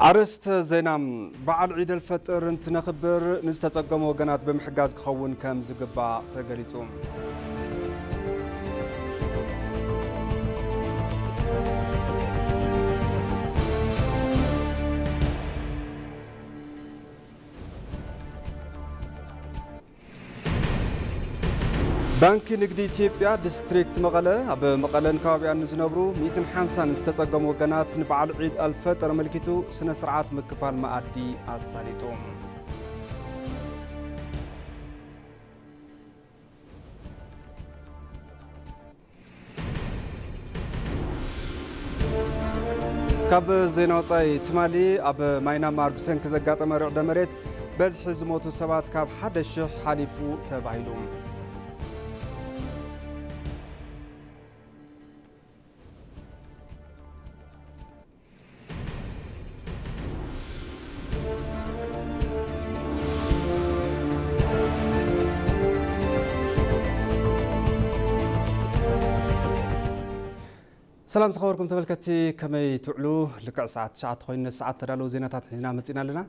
ኣርእስተ ዜና። በዓል ዒድ ኣልፈጥር እንትነኽብር ንዝተጸገሙ ወገናት ብምሕጋዝ ክኸውን ከም ዝግባእ ተገሊጹ። ባንኪ ንግዲ ኢትዮጵያ ዲስትሪክት መቐለ፣ ኣብ መቐለን ከባቢኣን ንዝነብሩ ሚእትን ሓምሳን ዝተጸገሙ ወገናት ንበዓል ዒድ ኣልፈጥር ኣመልኪቱ ስነ ስርዓት ምክፋል መኣዲ ኣሳሊጡ። ካብ ዜና ወጻኢ፣ ትማሊ ኣብ ማይናማር ብሰንኪ ዘጋጠመ ርዕደ መሬት በዝሒ ዝሞቱ ሰባት ካብ ሓደ ሽሕ ሓሊፉ ተባሂሉ። ሰላም ዝኸበርኩም ተመልከትቲ፣ ከመይ ትውዕሉ? ልክዕ ሰዓት ትሽዓተ ኮይኑ፣ ነቲ ሰዓት ተዳለዉ ዜናታት ሒዝና መጺና ኣለና።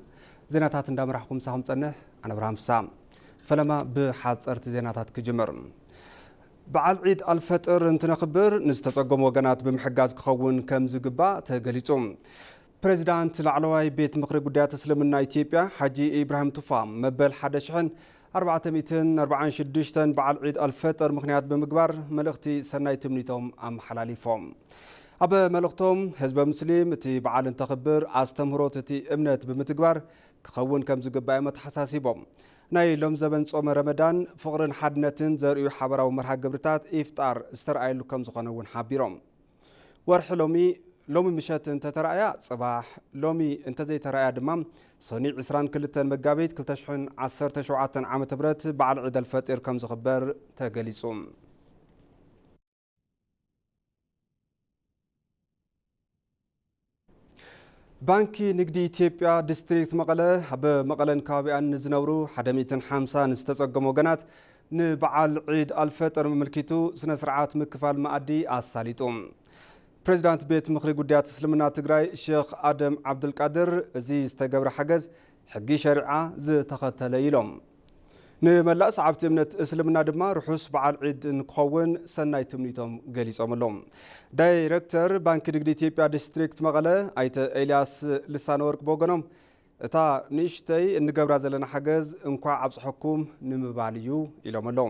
ዜናታት እንዳመራሕኩም ምሳኹም ጸንሕ፣ ኣነ ኣብርሃም ፍስሃ። ፈለማ ብሓጸርቲ ዜናታት ክጅምር። በዓል ዒድ ኣልፈጥር እንትነኽብር ንዝተጸገሙ ወገናት ብምሕጋዝ ክኸውን ከም ዝግባእ ተገሊጹ። ፕሬዚዳንት ላዕለዋይ ቤት ምኽሪ ጉዳያት እስልምና ኢትዮጵያ ሓጂ ኢብራሂም ቱፋ፣ መበል ሓደ ሽሕን ኣርባዕተ ሚእትን ኣርባዓን ሽዱሽተን በዓል ዒድ ኣልፈጥር ምኽንያት ብምግባር መልእኽቲ ሰናይ ትምኒቶም ኣመሓላሊፎም። ኣብ መልእኽቶም፣ ህዝበ ሙስሊም እቲ በዓል እንተኽብር ኣስተምህሮት እቲ እምነት ብምትግባር ክኸውን ከም ዝግባእ እዮም ኣተሓሳሲቦም። ናይ ሎም ዘበን ጾመ ረመዳን ፍቕርን ሓድነትን ዘርእዩ ሓበራዊ መርሃ ግብርታት ኢፍጣር ዝተረኣየሉ ከም ዝኾነ እውን ሓቢሮም። ወርሒ ሎሚ፣ ሎሚ ምሸት እንተተራእያ ጽባሕ፣ ሎሚ እንተዘይተራእያ ድማ ሰኑይ ዕስራን ክልተን መጋቢት ክልተ ሽሕን ዓሰርተ ሸውዓተን ዓመተ ምህረት በዓል ዒድ ኣልፈጢር ከም ዝኽበር ተገሊጹ። ባንኪ ንግዲ ኢትዮጵያ ዲስትሪክት መቐለ፣ ኣብ መቐለን ከባቢኣን ንዝነብሩ ሓደ ሚእትን ሓምሳን ዝተጸገሙ ወገናት ንበዓል ዒድ ኣልፈጥር ኣመልኪቱ ስነ ስርዓት ምክፋል መኣዲ ኣሳሊጡ። ፕሬዚዳንት ቤት ምኽሪ ጉዳያት እስልምና ትግራይ ሼኽ ኣደም ዓብዱልቃድር፣ እዚ ዝተገብረ ሓገዝ ሕጊ ሸሪዓ ዝተኸተለ ኢሎም። ንመላእ ሰዓብቲ እምነት እስልምና ድማ ርሑስ በዓል ዒድ ንክኸውን ሰናይ ትምኒቶም ገሊጾም ኣለዉ። ዳይሬክተር ባንኪ ንግዲ ኢትዮጵያ ዲስትሪክት መቐለ ኣይተ ኤልያስ ልሳነወርቅ ብወገኖም፣ እታ ንእሽተይ እንገብራ ዘለና ሓገዝ እንኳዕ ኣብጽሐኩም ንምባል እዩ ኢሎም ኣለዉ።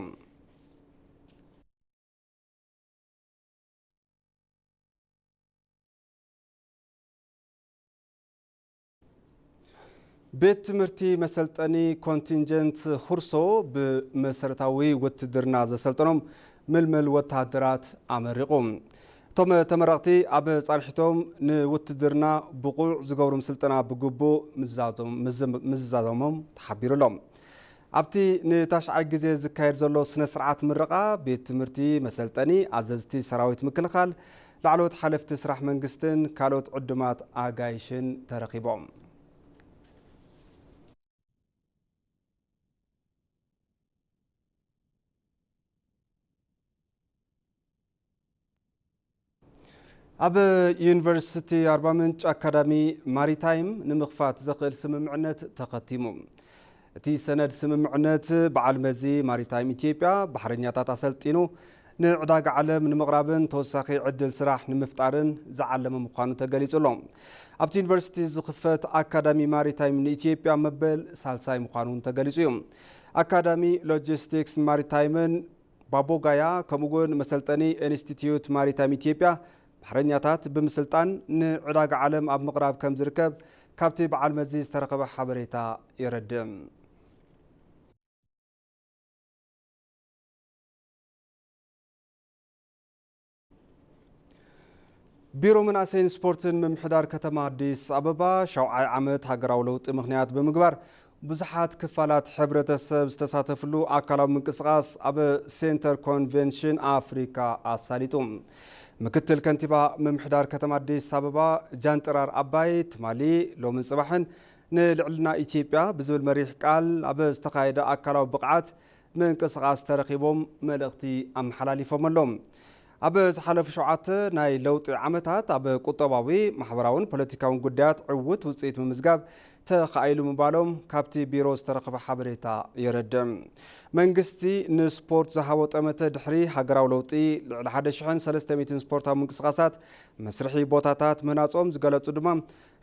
ቤት ትምህርቲ መሰልጠኒ ኮንቲንጀንት ሁርሶ ብመሰረታዊ ውትድርና ዘሰልጠኖም ምልምል ወተሃደራት ኣመሪቑ። እቶም ተመረቕቲ ኣብ ጻንሒቶም ንውትድርና ብቑዕ ዝገብሮም ስልጠና ብግቡእ ምዝዛዞም-፣ ምዝ-፣ ምዝዛዞሞም ተሓቢሩ ኣሎ። ኣብቲ ንታሽዓይ ግዜ ዝካየድ ዘሎ ስነ ስርዓት ምረቓ፣ ቤት ትምህርቲ መሰልጠኒ፣ ኣዘዝቲ ሰራዊት ምክልኻል፣ ላዕለዎት ሓለፍቲ ስራሕ መንግስትን ካልኦት ዕዱማት ኣጋይሽን ተረኺቦም። ኣብ ዩኒቨርሲቲ ኣርባ ምንጭ ኣካዳሚ ማሪታይም ንምኽፋት ዘኽእል ስምምዕነት ተኸቲሙ። እቲ ሰነድ ስምምዕነት፣ በዓል መዚ ማሪታይም ኢትዮጵያ ባሕረኛታት ኣሰልጢኑ ንዕዳጋ ዓለም ንምቕራብን ተወሳኺ ዕድል ስራሕ ንምፍጣርን ዝዓለመ ምዃኑ ተገሊጹ ኣሎ። ኣብቲ ዩኒቨርሲቲ ዝኽፈት ኣካዳሚ ማሪታይም ንኢትዮጵያ መበል ሳልሳይ ምዃኑ እውን ተገሊጹ እዩ። ኣካዳሚ ሎጂስቲክስ ማሪታይምን ባቦጋያ፣ ከምኡ እውን መሰልጠኒ ኢንስቲትዩት ማሪታይም ኢትዮጵያ ባሕረኛታት ብምስልጣን ንዕዳጋ ዓለም ኣብ ምቕራብ ከም ዝርከብ ካብቲ በዓል መዚ ዝተረኸበ ሓበሬታ የረድእ። ቢሮ መናእሰይን ስፖርትን ምምሕዳር ከተማ ኣዲስ ኣበባ፣ ሻውዓይ ዓመት ሃገራዊ ለውጢ ምኽንያት ብምግባር፣ ብዙሓት ክፋላት ሕብረተሰብ ዝተሳተፍሉ ኣካላዊ ምንቅስቓስ ኣብ ሴንተር ኮንቬንሽን ኣፍሪካ ኣሳሊጡ። ምክትል ከንቲባ ምምሕዳር ከተማ ኣዲስ ኣበባ ጃንጥራር ኣባይ፣ ትማሊ፣ ሎምን ጽባሕን ንልዕልና ኢትዮጵያ ብዝብል መሪሕ ቃል ኣብ ዝተኻየደ ኣካላዊ ብቕዓት ምንቅስቓስ ተረኺቦም መልእኽቲ ኣመሓላሊፎም ኣለዉ። ኣብ ዝሓለፉ ሸውዓተ ናይ ለውጢ ዓመታት ኣብ ቁጠባዊ፣ ማሕበራውን ፖለቲካውን ጉዳያት ዕዉት ውፅኢት ምምዝጋብ ተኻኢሉ ምባሎም ካብቲ ቢሮ ዝተረኸበ ሓበሬታ የረድእ። መንግስቲ ንስፖርት ዝሃቦ ጠመተ ድሕሪ ሃገራዊ ለውጢ ልዕሊ ሓደ ሽሕን ሰለስተ ሚእትን ስፖርታዊ ምንቅስቓሳት መስርሒ ቦታታት ምህናጾም ዝገለጹ ድማ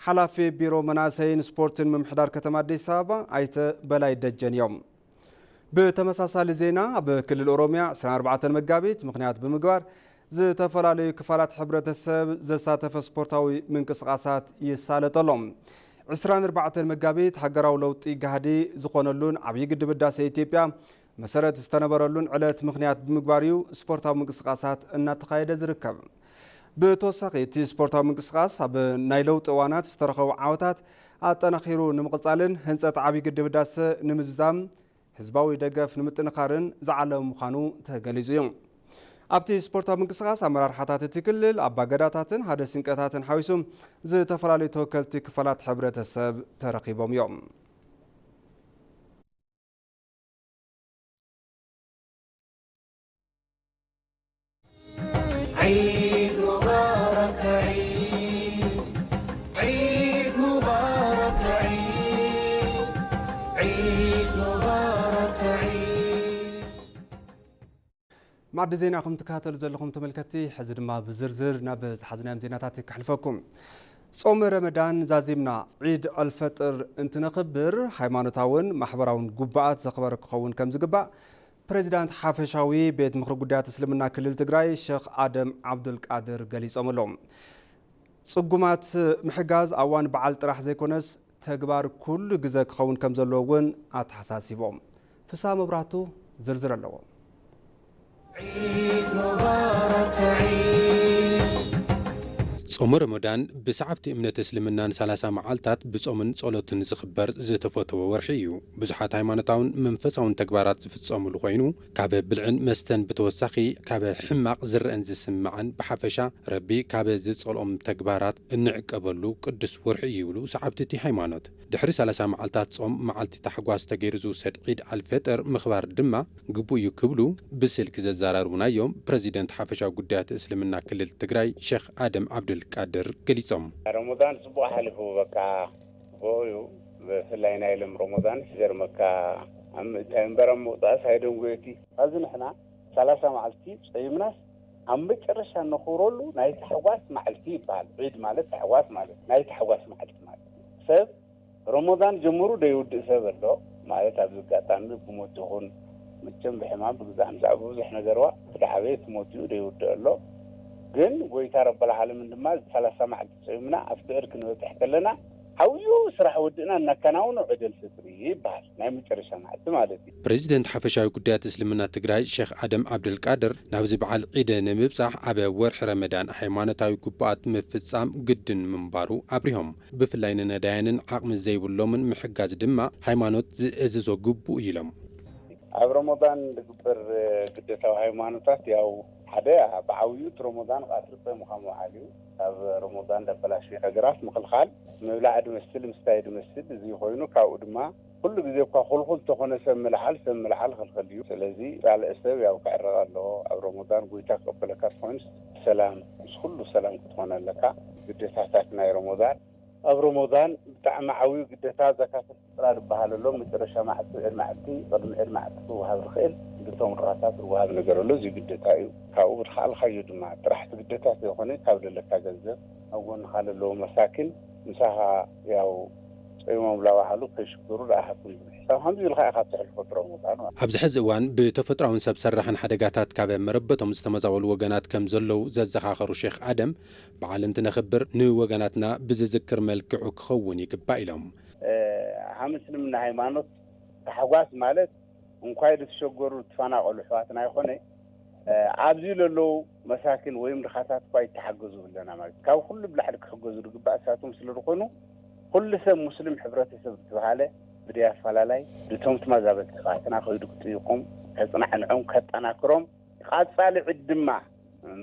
ሓላፊ ቢሮ መናእሰይን ስፖርትን ምምሕዳር ከተማ ኣዲስ ኣበባ ኣይተ በላይ ደጀን እዮም። ብተመሳሳሊ ዜና፣ ኣብ ክልል ኦሮሚያ ዕስራን ኣርባዕተን መጋቢት ምኽንያት ብምግባር ዝተፈላለዩ ክፋላት ሕብረተሰብ ዘሳተፈ ስፖርታዊ ምንቅስቓሳት ይሳለጥ ኣሎ። ዕስራን ኣርባዕተን መጋቢት ሃገራዊ ለውጢ ጋህዲ ዝኾነሉን ዓብዪ ግድብ ህዳሴ ኢትዮጵያ መሰረት ዝተነበረሉን ዕለት ምኽንያት ብምግባር እዩ ስፖርታዊ ምንቅስቓሳት እናተኻየደ ዝርከብ። ብተወሳኺ፣ እቲ ስፖርታዊ ምንቅስቓስ ኣብ ናይ ለውጢ እዋናት ዝተረኸቡ ዓወታት ኣጠናኺሩ ንምቕጻልን ህንጸት ዓብዪ ግድብ ህዳሰ ንምዝዛም ህዝባዊ ደገፍ ንምጥንኻርን ዝዓለመ ምዃኑ ተገሊጹ እዩ። ኣብቲ ስፖርታዊ ምንቅስቓስ፣ ኣመራርሓታት እቲ ክልል፣ ኣባገዳታትን ሃደ ስንቀታትን ሓዊሱ ዝተፈላለዩ ተወከልቲ ክፋላት ሕብረተሰብ ተረኺቦም እዮም። عيد مبارك عيد، عيد مبارك عيد، عيد مبارك عيد. ማዕዲ ዜና ከም ትከታተሉ ዘለኹም ተመልከትቲ፣ ሕዚ ድማ ብዝርዝር ናብ ዝሓዝናዮም ዜናታት ከሕልፈኩም። ጾመ ረመዳን ዛዚምና ዒድ ኣልፈጥር እንትነኽብር፣ ሃይማኖታውን ማሕበራውን ጉባኣት ዘኽበረ ክኸውን ከም ዝግባእ ፕሬዚዳንት ሓፈሻዊ ቤት ምኽሪ ጉዳያት እስልምና ክልል ትግራይ ሸኽ ኣደም ዓብዱልቃድር ገሊጾም ኣለዉ። ጽጉማት ምሕጋዝ ኣዋን በዓል ጥራሕ ዘይኮነስ፣ ተግባር ኩሉ ግዘ ክኸውን ከም ዘለዎ እውን ኣተሓሳሲቦም። ፍስሃ መብራህቱ ዝርዝር ኣለዎ። ዒድ ሙባረክ ዒድ። ጾመ ረመዳን ብሰዓብቲ እምነት እስልምና ንሰላሳ መዓልታት ብጾምን ጸሎትን ዝኽበር ዝተፈተወ ወርሒ እዩ። ብዙሓት ሃይማኖታውን መንፈሳውን ተግባራት ዝፍጸሙሉ ኮይኑ፣ ካብ ብልዕን መስተን ብተወሳኺ፣ ካብ ሕማቕ ዝረአን ዝስማዕን ብሓፈሻ፣ ረቢ ካብ ዝጸልኦም ተግባራት እንዕቀበሉ ቅዱስ ወርሒ እዩ ይብሉ ሰዓብቲ እቲ ሃይማኖት። ድሕሪ ሰላሳ መዓልታት ጾም፣ መዓልቲ ታሕጓስ ተገይሩ ዝውሰድ ዒድ ኣልፈጥር ምኽባር ድማ ግቡእ እዩ ክብሉ ብስልኪ ዘዘራርቡና እዮም ፕረዚደንት ሓፈሻዊ ጉዳያት እስልምና ክልል ትግራይ ሸኽ ኣደም ዓብዱልቃድር ገሊጾም። ረመዳን ጽቡቕ ሓሊፉ፣ በቃ፣ ብኡ እዩ። ብፍላይ ናይ ሎም ረመዳንስ ይገርመካ፣ ኣብ ምእታይ እምበር ኣብ ምውጻእስ ኣይደንጎየቲ። ኣብዚ ንሕና ሰላሳ መዓልቲ ጸይምናስ፣ ኣብ መጨረሻ እነኽብረሉ ናይ ታሕጓስ መዓልቲ ይበሃል። ዒድ ማለት ታሕጓስ ማለት፣ ናይ ታሕጓስ መዓልቲ ማለት። ሰብ ረመዳን ጀምሩ ደይውድእ ሰብ ኣሎ። ማለት ኣብዚ ኣጋጣሚ ብሞት ይኹን፣ መቸም ብሕማም ብግዛዕ ምዛዕ ብብዙሕ ነገርዋ፣ እቲ ደዓበየ እቲ ሞት እዩ ደይውድእ ኣሎ። ግን ጎይታ ረበል ዓለምን ድማ ሰላሳ መዓልቲ ጸይምና ኣብቲ ብዕድ ክንበጽሕ ከለና፣ ዓብዩ ስራሕ ወድእና እናከናውኑ ዒደል ፍጥሪ ይበሃል። ናይ መጨረሻ መዓልቲ ማለት እዩ። ፕሬዚደንት ሓፈሻዊ ጉዳያት እስልምና ትግራይ ሸኽ ኣደም ዓብደልቃድር፣ ናብዚ በዓል ዒደ ንምብጻሕ ኣብ ወርሒ ረመዳን ሃይማኖታዊ ግቡኣት ምፍጻም ግድን ምንባሩ ኣብሪሆም። ብፍላይ ንነዳያንን ዓቕሚ ዘይብሎምን ምሕጋዝ ድማ ሃይማኖት ዝእዝዞ ግቡእ እዩ ኢሎም። ኣብ ረመዳን ዝግበር ግዴታዊ ሃይማኖታት፣ ያው፣ ሓደ ብዓብዩ እቲ ረመዳን ቃትሪ ጾምኻ ምውዓል እዩ። ካብ ረመዳን ዘበላሽዩ ነገራት ምኽልኻል፣ ምብላዕ ድመስል ምስታይ ድመስል፣ እዚ ኮይኑ ካብኡ ድማ ኩሉ ግዜ እኳ ክልኹል እንተኾነ ሰብ ምልዓል፣ ሰብ ምልዓል ክልኽል እዩ። ስለዚ ጻልእ ሰብ ያው ክዕረቕ ኣለዎ። ኣብ ረመዳን ጎይታ ክቕበለካ ተኾይኑስ ብሰላም፣ ምስ ኩሉ ሰላም ክትኾን ኣለካ። ግዴታታት ናይ ረመዳን፣ ኣብ ረመዳን ብጣዕሚ ዓብዩ ግዴታ ዘካት ፍጥራ ዝበሃል ኣሎ። መጨረሻ መዓልቲ፣ ዕድ መዓልቲ፣ ቅድሚ ዕድ መዓልቲ ክወሃብ ዝኽእል፣ ብቶም ርኻታት ዝወሃብ ነገር ኣሎ። እዚ ግዴታ እዩ። ካብኡ ብዝኸኣልካዮ ድማ፣ ጥራሕ እቲ ግዴታ ዘይኮነ፣ ካብ ዘለካ ገንዘብ፣ ኣብ ጎንኻ ለለዉ መሳኪን ምሳኻ ያው ጾይሞም ላባዕሉ ከይሽግሩ ደኣ ሃብኩም ዝብል ሕሳብ ከምዚ ኢልካ ኢኻ ትሕልፎ እቲ ረመዳን ማለት። ኣብዚ ሕዚ እዋን ብተፈጥሮኣውን ሰብ ሰራሕን ሓደጋታት ካብ መረበቶም ዝተመዛበሉ ወገናት ከም ዘለዉ ዘዘኻኸሩ ሼኽ ኣደም፣ በዓል እንትነኽብር ንወገናትና ብዝዝክር መልክዑ ክኸውን ይግባእ ኢሎም። እ፣ ሃም እስልምና ሃይማኖት ታሕጓስ ማለት እንኳይ ዝተሸገሩ ዝተፈናቐሉ ኣሕዋትና ይኾነ፣ እ፣ ኣብዚ ለለዉ መሳኪን ወይም ድኻታት እኳ ይተሓገዙ ኣለና ማለት እዩ። ካብ ኩሉ ብላዕሊ ክሕገዙ ዝግባእ እሳቶም ስለ ዝኾኑ፣ ኩሉ ሰብ ሙስሊም ሕብረተሰብ ዝተባሃለ ብደይ ኣፈላላይ፣ እቶም ተመዛበልቲ ኣሕዋትና ከይዱ ክጥይቖም፣ ከጽናዕንዖም፣ ከጠናክሮም፣ ቀጻሊ ዕድ ድማ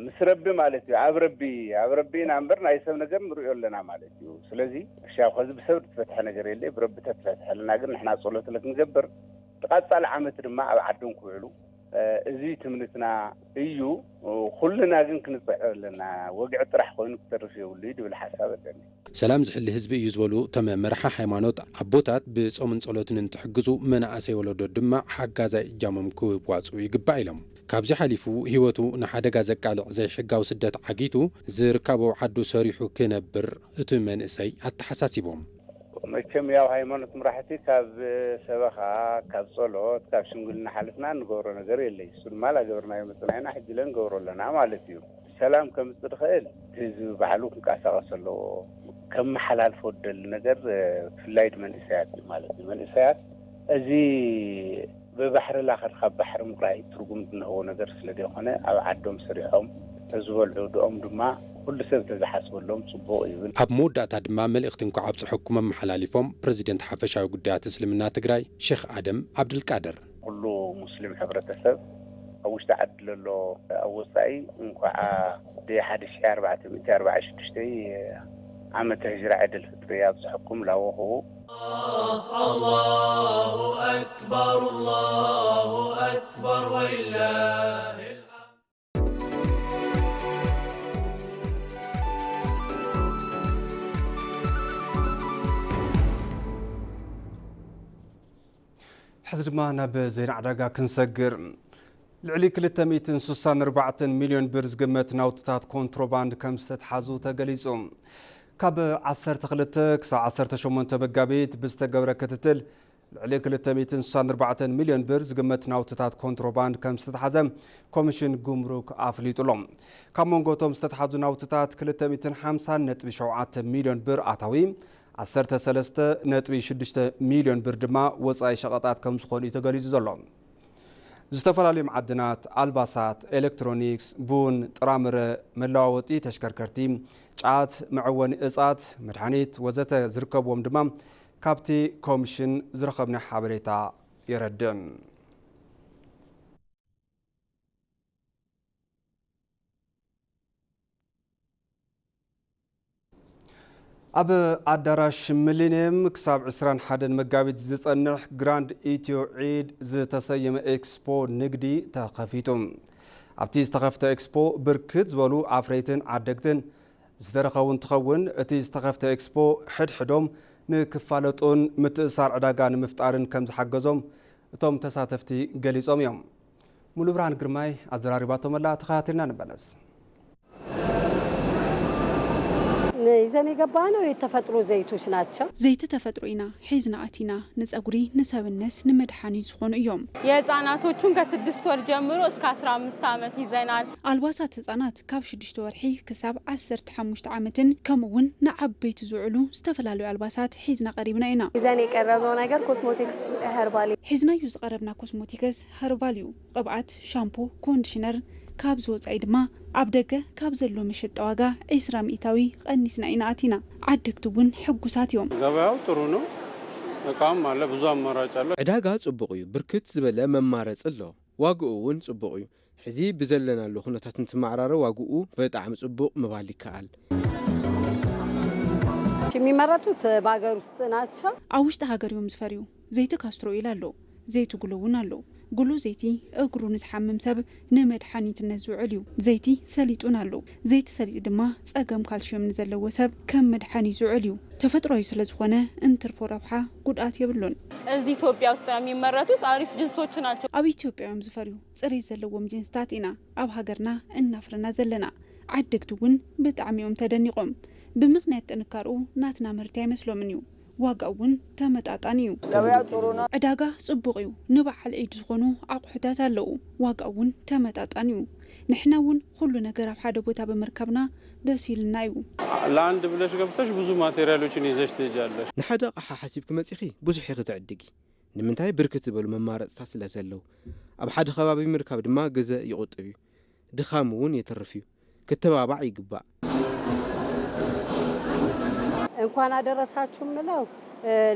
ምስ ረቢ ማለት እዩ። ኣብ ረቢ፣ ኣብ ረቢ ኢና እምበር ናይ ሰብ ነገር ንርእዮ ኣለና ማለት እዩ። ስለዚ፣ እሺ፣ ኣብ ኸዚ ብሰብ ዝተፈትሐ ነገር የለ፣ ብረቢ ተተፈትሐልና ግን ንሕና ጸሎት ክንገብር፣ እቲ ቀጻሊ ዓመት ድማ ኣብ ዓዶም ክውዕሉ፣ እዚ ትምኒትና እዩ። ኩልና ግን ክንጽዕር ኣለና። ወግዒ ጥራሕ ኮይኑ ክተርፍ የብሉ እዩ ዝብል ሓሳብ ኣለኒ። ሰላም ዝሕሊ ህዝቢ እዩ ዝበሉ እቶም መራሒ ሃይማኖት፣ ኣቦታት ብጾምን ጸሎትን እንትሕግዙ፣ መናእሰይ ወለዶ ድማ ሓጋዛይ እጃሞም ክዋጽኡ ይግባእ ኢሎም። ካብዚ ሓሊፉ ህይወቱ ንሓደጋ ዘቃልዕ ዘይሕጋዊ ስደት ዓጊቱ ዝርከቦ ዓዱ ሰሪሑ ክነብር እቲ መንእሰይ ኣተሓሳሲቦም። መቸም ያው ሃይማኖት ምራሕቲ ካብ ሰበኻ፣ ካብ ጸሎት፣ ካብ ሽምግልና ሓልፍና እንገብሮ ነገር የለይ። እሱ ድማ ላገበርናዮ መጽናዕና ሕጂ ለ ንገብሮ ኣለና ማለት እዩ። ሰላም ከምጽእ ዝኽእል ህዝቢ ባዕሉ ክንቀሳቐስ ኣለዎ። ከመሓላልፎ ደሊ ነገር ብፍላይ መንእሰያት እዩ ማለት እዩ። መንእሰያት እዚ ብባሕሪ ላኸድ ካብ ባሕሪ ምቁራይ ትርጉም ዝንህዎ ነገር ስለ ዘይኮነ ኣብ ዓዶም ሰሪሖም ተዝበልዑ ድኦም ድማ ኩሉ ሰብ ተዝሓስበሎም ጽቡቕ ይብል። ኣብ መወዳእታ ድማ መልእኽቲ እንኳዕ ኣብፀሐኩም ኣመሓላሊፎም ፕረዚደንት ሓፈሻዊ ጉዳያት እስልምና ትግራይ ሼኽ ኣደም ዓብድልቃድር። ኩሉ ሙስሊም ሕብረተሰብ ኣብ ውሽጢ ዓዲ ለሎ ኣብ ወፃኢ እንኳዓ ብሓደ ሽሕ ኣርባዕተ ሚእቲ ኣርባዓ ሽዱሽተ ዓመተ ህጅራ ዕድል ፍጥሪ ኣብፀሐኩም ላወኹ። الله أكبر الله أكبر ولله الحمد. ሕዚ ድማ ናብ ዜና ዕዳጋ ክንሰግር። ልዕሊ ክልተ ሚእትን ስሳን ኣርባዕተን ሚልዮን ብር ዝግመት ናውትታት ኮንትሮባንድ ከም ዝተትሓዙ ተገሊጹ። ካብ ዓሰርተ ክልተ ክሳብ ዓሰርተ ሸሞንተ መጋቢት ብዝተገብረ ክትትል ልዕሊ ክልተ ሚእትን ስሳን ኣርባዕተን ሚልዮን ብር ዝግመት ናውትታት ኮንትሮባንድ ከም ዝተትሓዘ ኮሚሽን ጉምሩክ ኣፍሊጡ ኣሎ። ካብ መንጎ እቶም ዝተትሓዙ ናውትታት ክልተ ሚእትን ሓምሳን ነጥቢ ሸውዓተ ሚልዮን ብር ኣታዊ፣ ዓሰርተ ሰለስተ ነጥቢ ሽዱሽተ ሚልዮን ብር ድማ ወጻኢ ሸቐጣት ከም ዝኾኑ እዩ ተገሊጹ ዘሎ። ዝተፈላለዩ መዓድናት፣ ኣልባሳት፣ ኤሌክትሮኒክስ፣ ቡን፣ ጥራምረ፣ መለዋወጢ ተሽከርከርቲ፣ ጫት፣ መዐወኒ እጻት፣ መድሓኒት ወዘተ ዝርከብዎም ድማ ካብቲ ኮምሽን ዝረኸብናዮ ሓበሬታ የረድእ። ኣብ ኣዳራሽ ሚሊንየም ክሳብ ዕስራን ሓደን መጋቢት ዝጸንሕ ግራንድ ኢትዮ ዒድ ዝተሰየመ ኤክስፖ ንግዲ ተኸፊቱ። ኣብቲ ዝተኸፍተ ኤክስፖ ብርክት ዝበሉ ኣፍረይትን ዓደግትን ዝተረኸቡ እንትኸውን፣ እቲ ዝተኸፍተ ኤክስፖ ሕድሕዶም ንክፋለጡን ምትእስሳር ዕዳጋ ንምፍጣርን ከም ዝሓገዞም እቶም ተሳተፍቲ ገሊጾም እዮም። ሙሉብርሃን ግርማይ ኣዘራሪባቶም ኣላ፣ ተኸታቲልና ንመለስ። ይዘን የገባነው የተፈጥሮ ዘይቶች ናቸው። ዘይቲ ተፈጥሮ ኢና ሒዝና ኣቲና። ንጸጉሪ፣ ንሰብነት፣ ንመድሓኒት ዝኾኑ እዮም። የህፃናቶቹን ከስድስት ወር ጀምሮ እስከ አስራ አምስት ዓመት ይዘናል። ኣልባሳት ህጻናት ካብ ሽዱሽተ ወርሒ ክሳብ ዓሰርተ ሓሙሽተ ዓመትን ከምኡ እውን ንዓበይቲ ዝውዕሉ ዝተፈላለዩ ኣልባሳት ሒዝና ቀሪብና ኢና። ይዘን የቀረብነው ነገር ኮስሞቲክስ፣ ሀርባል። ሒዝናዮ ዝቐረብና ኮስሞቲክስ ሀርባል እዩ። ቅብኣት፣ ሻምፖ፣ ኮንዲሽነር፣ ካብዚ ወፃኢ ድማ ኣብ ደገ ካብ ዘሎ መሸጣ ዋጋ ዒስራ ሚእታዊ ቐኒስና ኢና ኣቲና። ዓደግቲ እውን ሕጉሳት እዮም። ገበያው ጥሩ ነው። እቃም አለ፣ ብዙ አማራጭ አለ። ዕዳጋ ጽቡቕ እዩ፣ ብርክት ዝበለ መማረጺ ኣሎ። ዋግኡ እውን ጽቡቕ እዩ። ሕዚ ብዘለናሉ ኩነታት እንትመዓራረ ዋግኡ ብጣዕሚ ጽቡቕ ምባል ይከኣል። የሚመረቱት በሀገር ውስጥ ናቸው። ኣብ ውሽጢ ሃገር እዮም ዝፈርዩ። ዘይቲ ካስትሮ ኦይል ኣሎ። ዘይቲ ጉሎ እውን ኣሎ። ጉሎ ዘይቲ እግሩ ንዝሓምም ሰብ ንመድሓኒትነት ዝውዕል እዩ። ዘይቲ ሰሊጥ እውን ኣሎ። ዘይቲ ሰሊጥ ድማ ጸገም ካልሽየም ንዘለዎ ሰብ ከም መድሓኒት ዝውዕል እዩ። ተፈጥሮኣዊ ስለዝኾነ እንትርፎ ረብሓ ጉድኣት የብሉን። እዚህ ኢትዮጵያ ውስጥ ነው የሚመረቱት። አሪፍ ጅንሶች ናቸው። ኣብ ኢትዮጵያ እዮም ዝፈርዩ። ጽሬት ዘለዎም ጅንስታት ኢና ኣብ ሃገርና እናፍረና ዘለና። ዓደግቲ እውን ብጣዕሚ እዮም ተደኒቖም። ብምኽንያት ጥንካርኡ ናትና ምህርቲ ኣይመስሎምን እዩ። ዋጋ እውን ተመጣጣኒ እዩ። ገበያው ጥሩ ነው። ዕዳጋ ጽቡቕ እዩ። ንበዓል ዒድ ዝኾኑ ኣቑሑታት ኣለዉ። ዋጋ እውን ተመጣጣኒ እዩ። ንሕና እውን ኩሉ ነገር ኣብ ሓደ ቦታ ብምርካብና ደስ ኢሉና እዩ። ለአንድ ብለሽ ገብተሽ ብዙ ማቴሪያሎችን ይዘሽ ትሄጃለሽ። ንሓደ ኣቕሓ ሓሲብኪ መጺኺ ብዙሕ ኢኺ ትዕድጊ። ንምንታይ ብርክት ዝበሉ መማረፅታት ስለ ዘለዉ። ኣብ ሓደ ከባቢ ምርካብ ድማ ግዘ ይቑጥብ እዩ። ድኻም እውን የትርፍ እዩ። ክተባባዕ ይግባእ። እንኳን አደረሳችሁ ምለው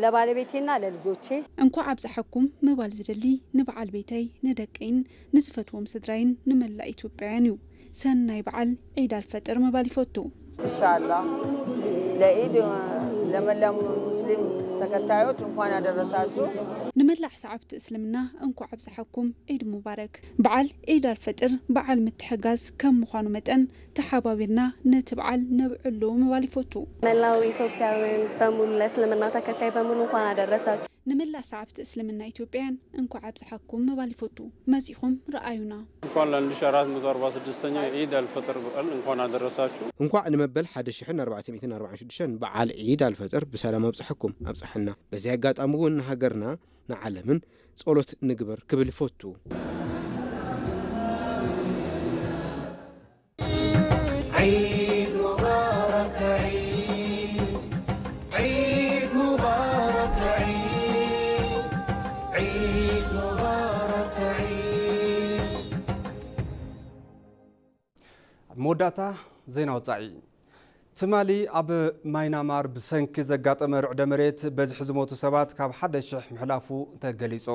ለባለቤቴና ለልጆቼ። እንኳዕ ኣብፀሐኩም ምባል ዝደሊ ንበዓል ቤተይ፣ ንደቀይን ንዝፈትዎም ስድራይን ንመላእ ኢትዮጵያውያን እዩ። ሰናይ በዓል ዒድ ኣልፈጥር ምባል ይፈቱ። እንሻላ ለዒድ ለመላው ሙስሊም ተከታዮች እንኳን ያደረሳችሁ። ንመላእ ሰዓብቲ እስልምና እንኳዕ ኣብዝሓኩም ዒድ ሙባረክ። በዓል ዒድ ኣልፈጥር በዓል ምትሕጋዝ ከም ምዃኑ መጠን ተሓባቢርና ነቲ በዓል ነብዕሉ ምባል ይፈቱ። መላው ኢትዮጵያውያን በሙሉ፣ ለእስልምና ተከታይ በሙሉ እንኳን አደረሳችሁ። ንመላእ ሰዓብቲ እስልምና ኢትዮጵያን እንኳዕ ኣብዝሓኩም ምባል ይፈቱ። መጺኹም ረኣዩና። እንኳን ለ1446ኛው የዒድ አልፈጥር በዓል እንኳን አደረሳችሁ። እንኳዕ ንመበል ሓደ ሽሕን ኣርባዕተ ሚእትን ኣርባዓን ሽዱሽተን በዓል ዒድ ኣልፈጥር ብሰላም ኣብፅሐኩም ኣብፅሐና። በዚ ኣጋጣሚ እውን ንሃገርና ንዓለምን ጸሎት ንግበር ክብል ይፈቱ። عيد مبارك عيد عيد مبارك عيد عيد مبارك عيد ኣብ መወዳእታ ዜና ወጻኢ። ትማሊ ኣብ ማይናማር ብሰንኪ ዘጋጠመ ርዕደ መሬት በዝሒ ዝሞቱ ሰባት ካብ ሓደ ሽሕ ምሕላፉ ተገሊጹ።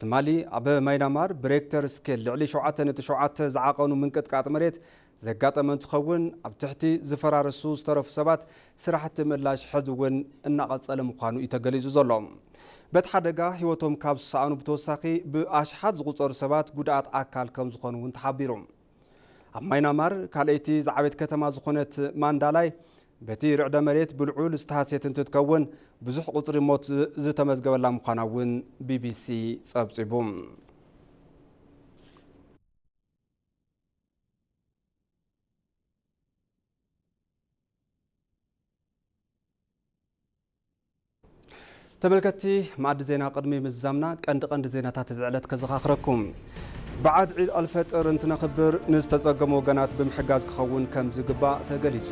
ትማሊ ኣብ ማይናማር ብሬክተር ስኬል ልዕሊ ሸውዓተ ነጥቢ ሸውዓተ ዝዓቐኑ ምንቅጥቃጥ መሬት ዘጋጠመ እንትኸውን፣ ኣብ ትሕቲ ዝፈራረሱ ዝተረፉ ሰባት ስራሕቲ ምላሽ ሕዚ እውን እናቐጸለ ምዃኑ እዩ ተገሊጹ ዘሎ። በቲ ሓደጋ ህይወቶም ካብ ዝሰኣኑ ብተወሳኺ ብኣሽሓት ዝቑጸሩ ሰባት ጉድኣት ኣካል ከም ዝኾኑ እውን ተሓቢሩ። ኣብ ማይናማር ካልኣይቲ ዝዓበየት ከተማ ዝኾነት ማንዳላይ በቲ ርዕደ መሬት ብልዑል ዝተሃስየት እንትትከውን፣ ብዙሕ ቁጽሪ ሞት ዝተመዝገበላ ምዃና እውን ቢቢሲ ጸብጺቡ። ተመልከትቲ መኣዲ ዜና፣ ቅድሚ ምዝዛምና ቀንዲ ቀንዲ ዜናታት እዚ ዕለት ከዘኻኽረኩም። በዓል ዒድ ኣልፈጥር እንትነኽብር ንዝተጸገሙ ወገናት ብምሕጋዝ ክኸውን ከም ዝግባእ ተገሊጹ።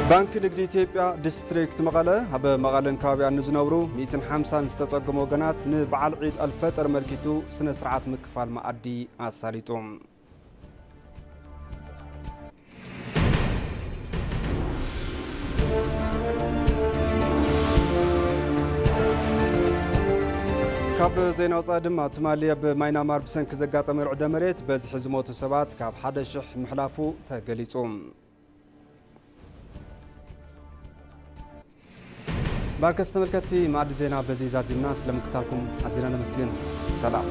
ባንኪ ንግዲ ኢትዮጵያ ዲስትሪክት መቐለ ኣብ መቐለን ከባቢኣን ንዝነብሩ ሚእትን ሓምሳን ዝተጸገሙ ወገናት ንበዓል ዒድ ኣልፈጥር ኣመልኪቱ ስነ ስርዓት ምክፋል መኣዲ ኣሳሊጡ። ካብ ዜና ወፃኢ ድማ ትማሊ ኣብ ማይናማር ብሰንኪ ዘጋጠመ ርዕደ መሬት በዝሒ ዝሞቱ ሰባት ካብ ሓደ ሽሕ ምሕላፉ ተገሊፁ። ባርከስ ተመልከትቲ መኣዲ ዜና በዚ ዛዚምና፣ ስለምክታልኩም ኣዚና ነመስግን። ሰላም።